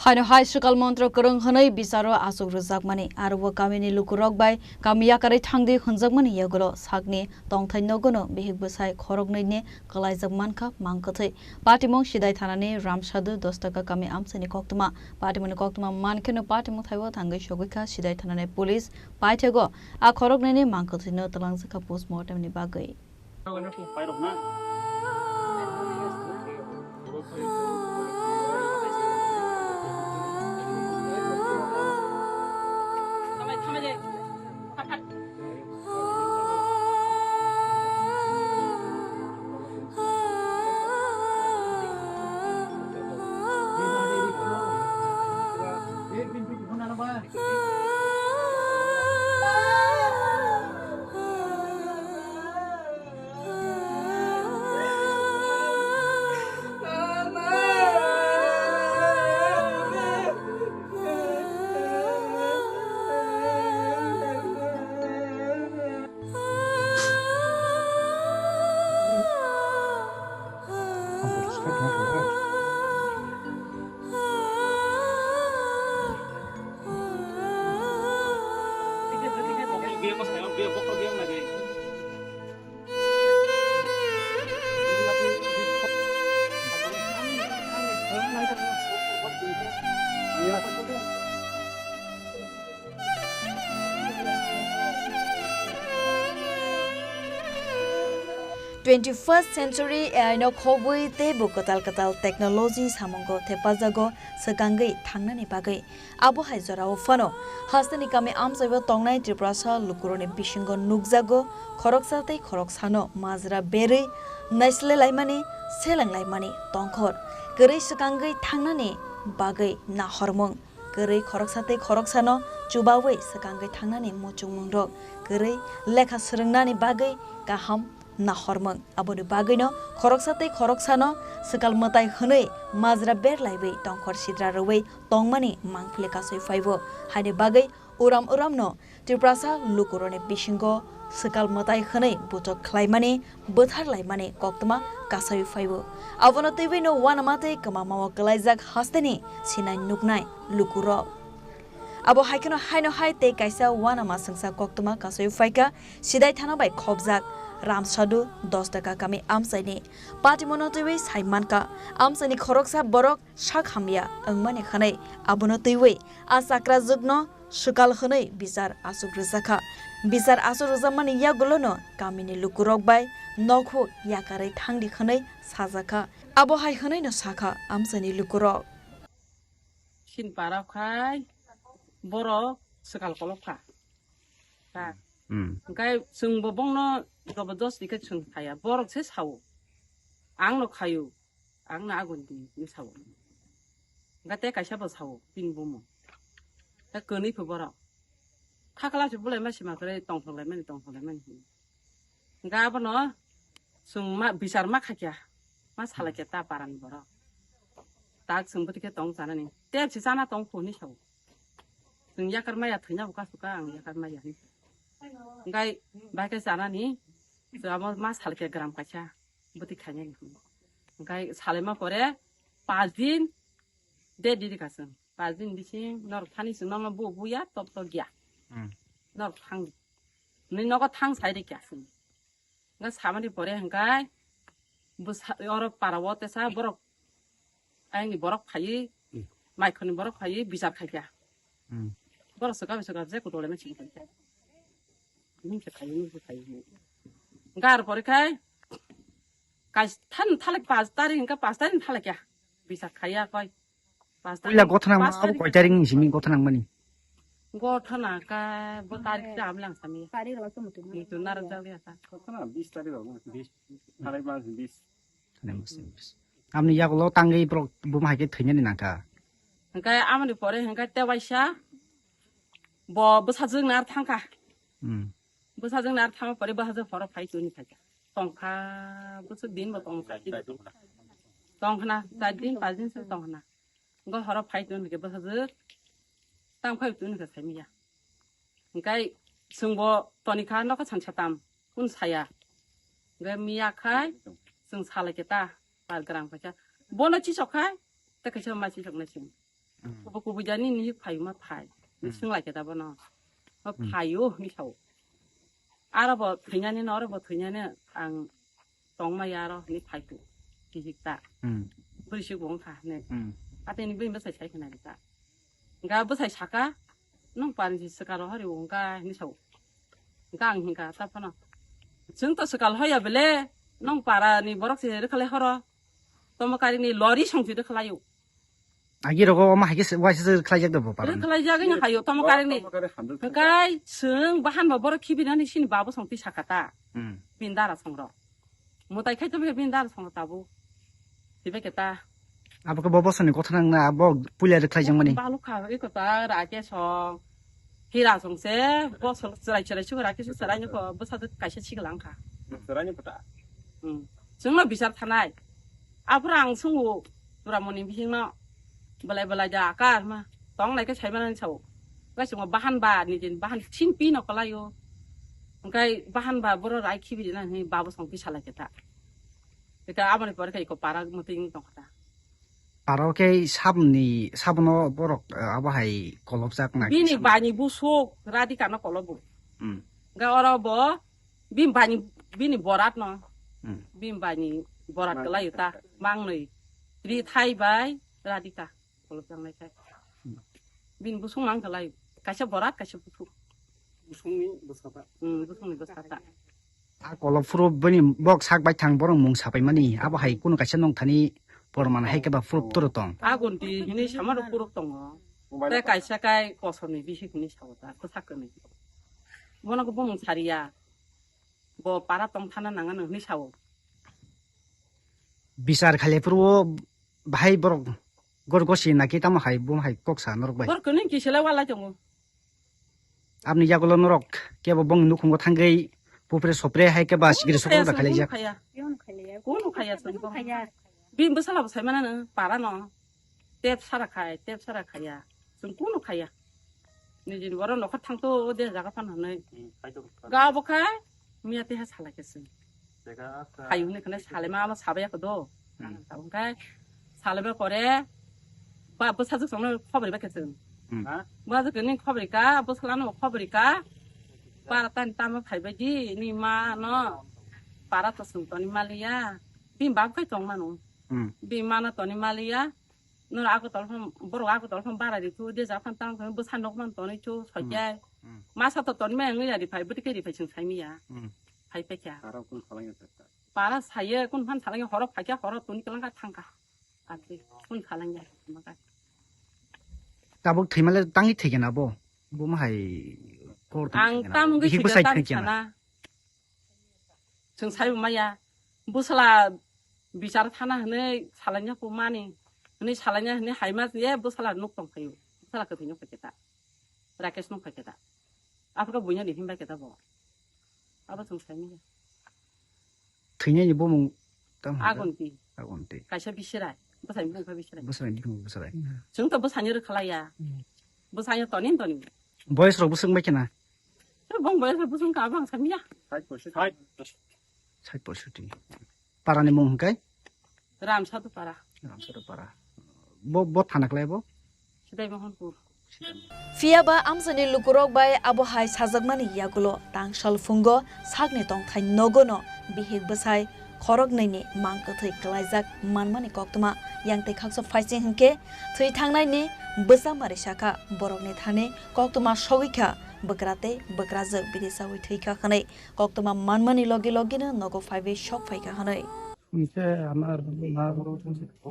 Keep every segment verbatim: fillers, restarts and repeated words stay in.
Haino hai swkal montro kwrwng hwnwi bicharo achuk rwjakmani, aro bo kamini lukurok bai kami yakarwi thangdi hwnjakmani yagulo sakni tongthai nogono bihik bwsai khoroknwini kwlaijak mankha mang kwthwi. Patimung Sidai thanani Ramsadu dos taka kami amchaini koktwma. Patimungni koktwma mankheno patimung thaibo thangwi sogwikha Sidai thanani police paithego a khoroknwini mang kwthwino twlangjakha postmortemni bagwi. Twenty first century A I no khobwi teibo kwtal kwtal technology samungo thepajago swkangwi thangnani bagwi. Abo hai jorao phano hasteni kami amchaibo tongnai Tripurasa lukurokni bisingo nukjago khoroksa tei khoroksano majra berwi naislelaimani, selenglaimani tongkhor kwrwi swkangwi thangnani bagwi nahormung. Kwrwi khoroksa tei khoroksano chubawi swkangwi thangnani muchungmungrok kwrwi lekha swrwngnani bagwi kaham nahormung. Aboni bagwino khoroksa tei khoroksano swkal mwtai hwnwi majra berlaiwi tongkhor sidra rwui tongmani mangpili kasui phaibo. Haini bagwi uram uramno Tiprasa lukurokni bisingo swkal mwtai hwnwi buchok khlaimani, bwtharlaimani koktwma kasaiwi phaibo. Abono twiwi no uanama tei kwmamao kwlaijak hasteni sinai nuknai lukurok. Abo hai kheno haino hai tei kaisa uanama swngsa koktwma kasaiwi phaikha Sidai thana bai khopjak Ramsadu dos taka kami amchaini. Patimono twiwi sai mankha, amchaini khoroksa borok sak hamya wngmani hwnwi abono twiwi a chakrajwkno swkal hwnwi bichar achuk rwjakha. Bichar achuk rwjakmani yagulono kamini lukurok bai nokhuk yakarwi thangdi hwnwi sajakha. Abo hai hwnwino sakha amchaini lukurok. Sin para khai borok swkal kolok kha. Ka. Hmm. Hwnkhe chwngbo bongno jobodosti khe chwng khaya. Borok se sao. Ang no khaio. Ang no agun di, hinwi sao. Hwnkhe tei kaisa bo sao, bini bumo. Tei kwnwi pho borok. Khakla se bulai ma sima kwrwi tongthok lai mani, tongthok lai mani hinwi. Hwnkhe abono chwng ma, bichar ma khaikha, ma salaikha ta parani borok. Tak chwng bwtwi khe tong chanani. Tep se chana tong kho hinwi sao. Chwng yakar maya thwina bo kasu ka, ang yakar maya hinwi. Hwnkhe bai khe chanani, chwng abo ma salaikha gram kaisa, bwtwi khainani. Hwnkhe salaima pore pas din, de diri ka chwng. Pas din bising norok thani chwng nono bu buya, top top ya. Hmm. Norok thang. Nini nogo thang sai rikya chwng. Hwnkhe samani pore hwnkhe bwsa-, oro para o tesa borok, ayangni borok phaiwi, hmm, maikhorni borok phaiwi bichar khaikha. Hmm. Borok swkang swkang je kutole ma sini khaikha. Nini se phaiwi, nini se phaiwi. Hwnkhe ar pore khai kais than thalak pas tarik hwnkhe pas tarik thalak ya. Bichar khaiya koi. Pas tarik, puila gothana pas abo tarik. Koi tarik ni simi gothana mani? Gothana ka bo tarik ta amlang sami. Tarik rok mutu. Mutu narok jak ya ta. Gothana bis tarik rok. Bis. Tarik mas bis. Tarik mas bis. Amni yagulo tangwi borok buma hai khe thwinani nangkha. Hwnkhe amoni pore hwnkhe tewaisa bo bwsajwk nar thangkha. Hmm. Bwsajwk nar thangma pore bwsajwk horo phai tuni khaikha. Tongkha, bwsajwk din bo tongkha. Tongkhna, char din, pas din se tongkhna. Hwnkhe horo phai tong hwnkhe bwsajwk tang phai tong hwnkhe saimanya. Hwnkhe chwngbo tonikha nokha sansa tam, kun saya. Hwnkhe miya khai chwng salaikhe ta, par gram khaikha. Bono chisok khai, tei kaisa ma chisok nai chwng. Hmm. Kubu kubu jani ni phaima phai. Hmm. Swng lai khe ta bono. O Hmm. phaio hinwi sao. Aro bo thwinani no, aro bo thwinani ang tong maya aro hinwi phai tu. Kihik ta. Hmm. Bwrwi si bo wngkha hinwi. Hmm. Atini bini bwsai sai khna rika. Hingkha bwsai saka, "Nwng parni si swkalo hori o hingkha," hinwi sao. Hingkha ang hingkha, ta phano, "Chwng to swkal hoya bele, nwng parani borok se rwkhalai horo. Tomo karini lori songsi rwkhalaio." Agi rogo omo hai khe se-, waisa se rwkhlaijak da bo parani. Rwkhlaijak wngkha hayo, tomo karini. Hingkha chwng bahan ba borok khibinani sini babo songti sakha ta. Hmm. Bini dara songrok. Mwtai khai tongkhe bini dara songo tabuk. Tibekhe ta. Abo khe bo bosoni kotha nang na abo puila rwkhlai jang mani. Balukha eko ta Rakesh song. Hira song se bosol chwrai chwrai se Rakesh chwrai ni ko bwsa kaisa sikla wngkha. Chwrai ni kota. Hmm. Chwngno bichar thanai. Aphuru ang sungo Turamoni bihikno belai belai ja akar ma tong nai khe sai mani sao. Kaisa mo bahan ba ni din bahan chin pi no kalaio. Hingkhe bahan ba boro rai khibi na hi babo song pi salai khe ta. Ita aboni pore khe iko para muting tong kha ta. Aro khe sabni, sabno borok, eh, abo hai kolobjak na bini kisa. Bani busuk Radhika no kolobo. Hmm. Ga oro bo bini bani, bini borat no. Hmm. Bini bani borat. Mang kalayo ta, mang noi. Ri thai bai Radhika kolobjak nai thai. Hmm. Bini busung mang kalayo. Kaisa borat, kaisa busuk. Busungni bwsata. Hmm, busungni bwsata. A kolob phuru bini bok sak bai thang borok mung sapai mani. Abo hai kunu kaisa nong thani porman hai khe ba phuru toro tong. Agun di hini sama rok phuru tongo. Te kaisa kai kosom ni bihik hini sao ta, bwsak kwrwi. Bono khe bumung sariya. Bo para tong thana nang ano hini sao. Bichar khaile phuru o bahai borok gor gosi na khe tamo hai bo hai kok sa norok bai. Borok kwnwi kisa le wala tongo. Aboni yagulo norok kebo bong nukhungo thangwi pupre sopre hai khe ba sikiri sokol da khailaijak. Kunu khaiya, kunu khaiya, kunu khaiya. Bini bwsala bo sai mano para no. Tep sara khai, tep sara khaiya. Chwng kunu khaiya. Nijini borok nokhor thangto o de jaga phan hwnwi. Hmm, kaitor. Ga bo khai miya teha salai khe chwng. Teka, acha. Hayung ni khne salai ma, ma sabai kho do. Hmm. Ang ta hwnkhe salai ba pore ba bwsajwk songno khobori ba khe chwng. Hmm. Ha? Bwsajwk ni khobori ka, bwsala no khobori ka. Para tani tamo phai bai di, ni ma no. Para to chwng toni maliya. Bini bab khai tong mano. Hmm. Bini ma no toni maliya. Noro ako tol phang, borok ako tol phang bara ri thu, de ja phang tang phang bwsa nok man tonwi thu, hmm, sojai. Hmm. Masa to tonwi maya wngwi ya ri phai, bwtwi khe ri phai chwng sai maya. Hmm. Phai paikha. Para kun khalangya thangkha. Para saye, kun phan salangya, horo phaikha, horo tuni kwlangkha thangkha. Ati, kun khalangya, thangkha. Tabuk thwimale tangwi thwikhe na bo? Bo ma hai kor tang. Ang thwikhe na tam bo? Wngwi bihik thwikha bwsai tam thwikhe na sana. Chwng saibo maya, bwsala bichar thana hwnwi salaina ku mani, hwnwi salaina hwnwi haima je bwsala nuk tong phaio, bwsala kwthwi nuk phaikhe ta, Rakesh nuk phaikhe ta, aphuru buino ni himbai khe ta bo, abo chwng saimanya. Thwinani bumung tamo hwnka? Agonti. Agonti. Kaisa bisirai, bwsai bumung kha bisirai. Bwsai bumung bwsai. Chwng to bwsaino rwkhalaiya, bwsaino toni toni. Boyes rok bwswk bai khena? Bong boyes rok bwswk kha bang samya. Sait poisoti. Parani mung hwnkhe? Ramsadu para. Ramsadu para. Bo, bo thana khlai bo? Sidai Mohanpur. Phiya ba amchaini lukurok bai abo hai sajakmani yagulo tangsal phungo sakni tongthai nogono bihik bwsai khoroknwini mang kwthwi kwlaijak manmani koktwma yang tei khaksa phaising hwnkhe thwi thangnaini bwsa mari sakha borokni thani koktwma sogwi kha bwkra tei bwkrajwk bidi chaui thwi kha hwnwi koktwma manmani logi logino nogo phaiwi sok phai kha hwnwi. Hwnkhe ama ma,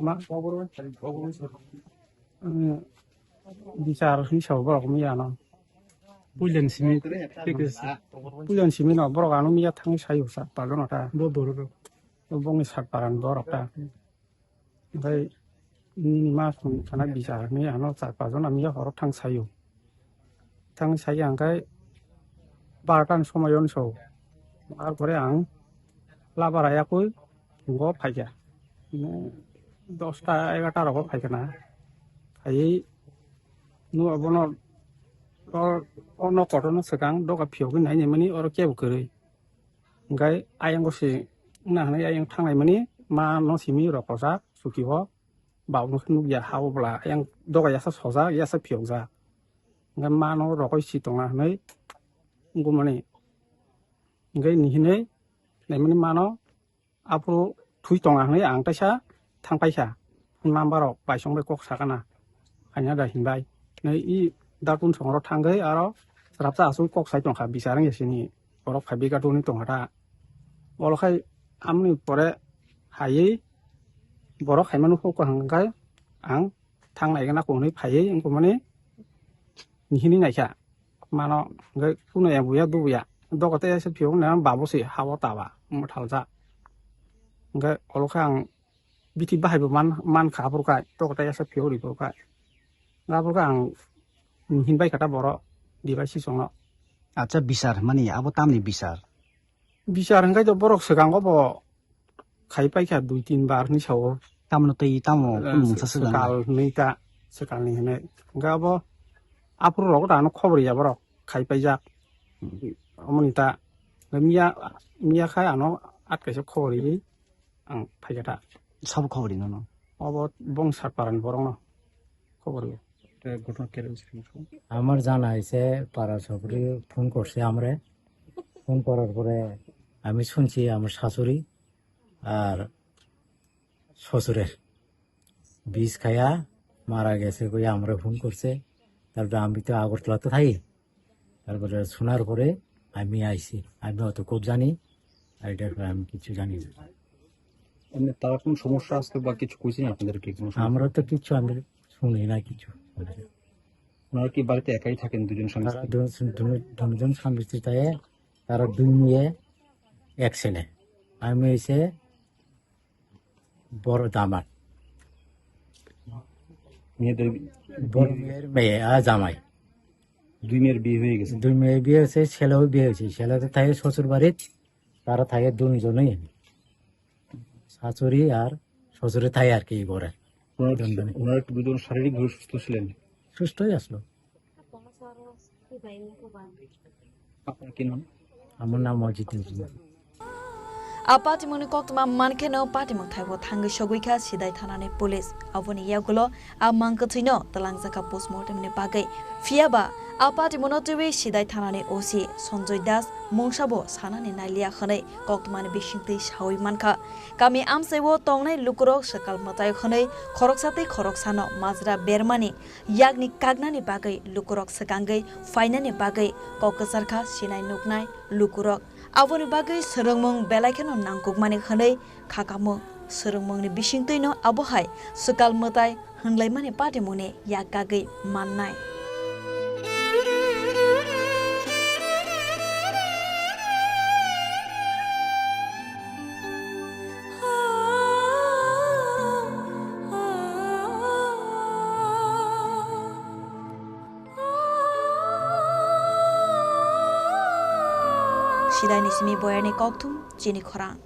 ma, eh, bichar hinwi sabo borok wngya ano. Puilani simi, puilani simi no borok ano miya thangwi sayo sa, pajono ta. Bo borok. Bongni sak parani borok ta. Omohai nini ma song sana bichar hinwi ano char pach jona miya horo thang sayo. Thang saya hwnkhe barota ni somoy o so. Ar pore ang labar ayakwi phungo phaikha. Dosta egarota rogo phaikha na. Phaiwi nugo bono o, o nok kotorno swkang doga phiyogwi nainai mani oro kebo kwrwi. Hwnkhe ayang se wngna hwnwi ayang thangnaimani ma no simi rw kosa suki o. Bauno khe nukya ha o bwla, yang doga yasa sojak, yasa phiyokjak. Hwnkhe mano rogoi si tongna hwnwi wngkukmani. Hwnkhe ni hinwi naimani mano aphuru thwi tongna hwnwi ang kaisa thang paisa. Number rok paisong bai kok sakana. Kanya da hinbai. Nai i datun songro thangwi aro chwrapsa aswk kok sai tongkha, bichar wngya sini. Borok phaibai gatuni tongkha ta. Olo khai amni pore haiwi borok haimano hukha hwnkhe ang thang nai gana kok hwnwi phaiwi wngkukmani ni hinwi naikha. Mano hwnkhe kuno ya buya dubuya. Dogo tei ese phiyok na babo se ha o taba mwthaljak. Hwnkhe olo khe ang bithi bahai bo man, man kha aphuru khai. Dogo tei ese phiyok ri phuru khai. Aphuru khe ang hinbai kha ta borok dibai sisongno. Acha, bichar mani abo tamni bichar? Bichar hwnkhe to borok swkango bo khai paikha dui tin bar hinwi sao. Tamno tei tamo Eh, kunu mungsa se swkang swkang. Hwnwi ta, swkangni hwnwi. Hwnkhe abo aphuru rogo ta ano khobor ya borok khai paijak. Omoni ta miya, miya khai ano at kaisa khobor ri ang phaikha ta. Sabo khobor rino no? Obo bong Satparani borokno khobor ri. এটা ঘটনা কেন হয়েছে? আমার জানা হয়েছে, পাড়া সবরে ফোন করছে আমরা। ফোন করার পরে আমি শুনছি আমার শাশুড়ি আর শ্বশুরের বিষ খায়া মারা গেছে কই আমরা ফোন করছে। তারপরে আমি তো আগরতলাতে থাকি। তারপরে শোনার পরে আমি আইছি। আমি অত খুব জানি, আর এটার ব্যাপারে আমি কিছু জানি না। এমনি তারা কোনো সমস্যা আছে বা কিছু কইছে না আপনাদেরকে? কোনো সমস্যা? আমরা তো কিচ্ছু, আমি শুনি না কিছু। ওনারা কি বাড়িতে একাই থাকেন দুজন স্বামী তারা স্ত্রী? দুজন, দুজন, দুজন স্বামী স্ত্রী থাকে, তারা দুই মেয়ে, এক ছেলে। আমি হইছে বড় দামাদ। মেয়েদের বড় মেয়ের মেয়ে আর জামাই। দুই মেয়ের বিয়ে হয়ে গেছে? দুই মেয়ের বিয়ে হয়েছে, ছেলেও বিয়ে হয়েছে। ছেলে তো থাকে শ্বশুর বাড়ির, তারা থাকে দুজনেই, শাশুড়ি আর শ্বশুরে থাকে আর কি, এই ঘরে। ওনারা, দুজনে। ওনারা একটু দুজন শারীরিকভাবে সুস্থ ছিলেন? সুস্থই আসলো। আপনার কি নাম? আমার নাম অজিত Debbarma. A patimungni koktwma mankheno patimung thaibo thangwi sogwi kha Sidai thanani police. Aboni yagulo a mang kwthwino twlangjakha postmortemni bagwi. Phiyaba a patimungno twiwi Sidai thanani O C Sanjoy Das mungsabo sanani nailiya hwnwi koktwmani bisingtwi sawi mankha. Kami amchaiwo tongnai lukurok swkal mwtai hwnwi khoroksa tei khoroksano majra bermani yakni kaknani bagwi lukurok swkangwi phainani bagwi kok kwcharkha sinai nuknai lukurok. Aboni bagwi swrwngmung belai kheno nangkukmani hwnwi khakamung. Swrwngmungni bisingtwino abohai swkal mwtai hwnlaimani patimungni yak kagwi mannai. Sidaini simi boyani kokthum chini khorang.